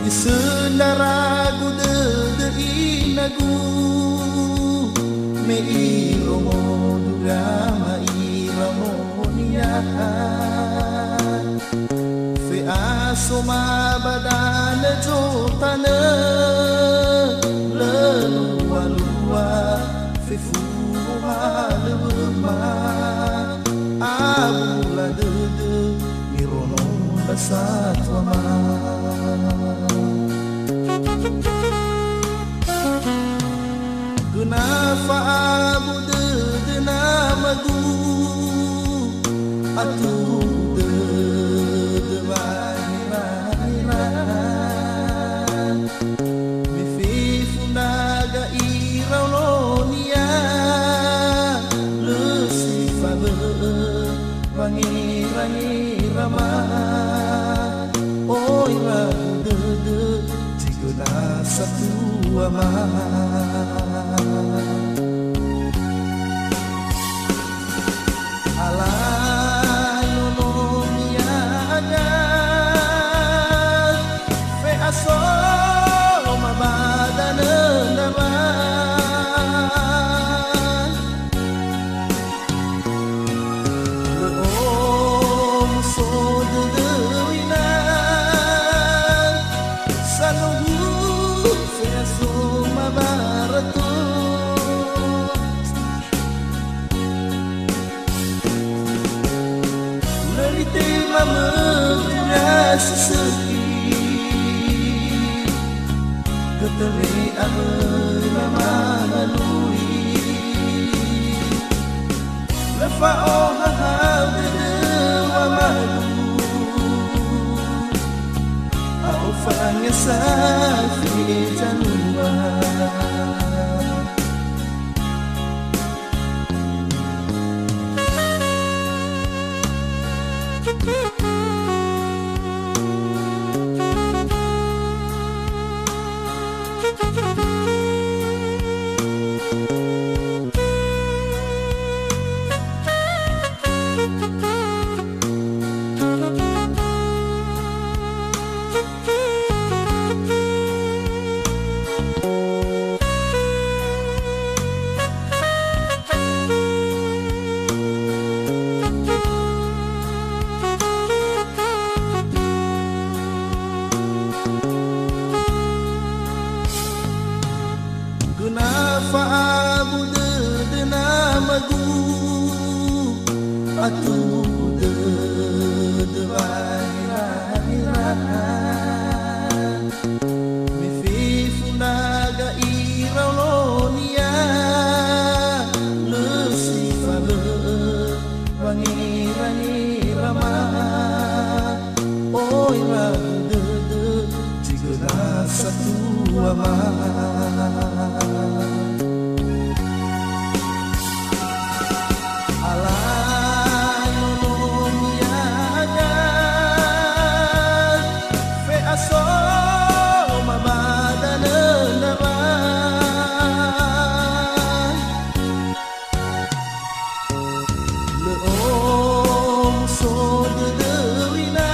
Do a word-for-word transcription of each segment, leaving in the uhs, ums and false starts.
Isöndaragu dödö inagu, me irongodu gama iramonia. Fe'asoma ba danö Zotanö, lö lualua fefu halöŵöma. Abula dödö nirononda satuama. Göna fa'abu dödö namagu, atu dödö wahera-hera. Me fefu ndraga iraononia, lö si fabö'ö wangerangera ma. Oi ragu dödö, zi göna satuama. Alai nononia aga, fe'asoma ba danö Ndrama. Lö omuso dödöu ina, sanohu fe'asoma ba rato. Lö litema möu ira si sökhi, götö me awöi wamamalui. Lö fa'ohahau dödöu amagu, a'ofania sa fe'ezanua. Göna fa'abu dödö namagu, atu dödö wahera-hera. Me fefu ndraga iraononia, lö si fabö'ö wangerangera ma. Oi ragu dödö, zi göna satuama. Alai nononia aga, fe'asoma ba danö Ndrama. Lö omuso dödöu ina,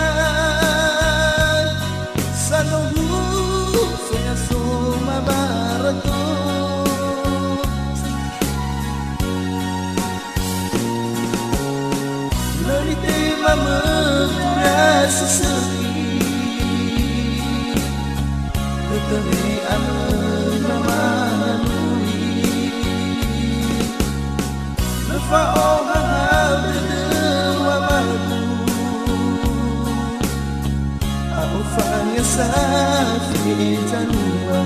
sanohu fe'asoma ba rato. Lö litema möu ira si sökhi, götö me awöi wamamalui. Lö fa'ohahau dödöu amagu, a'ofania sa fe'ezanua.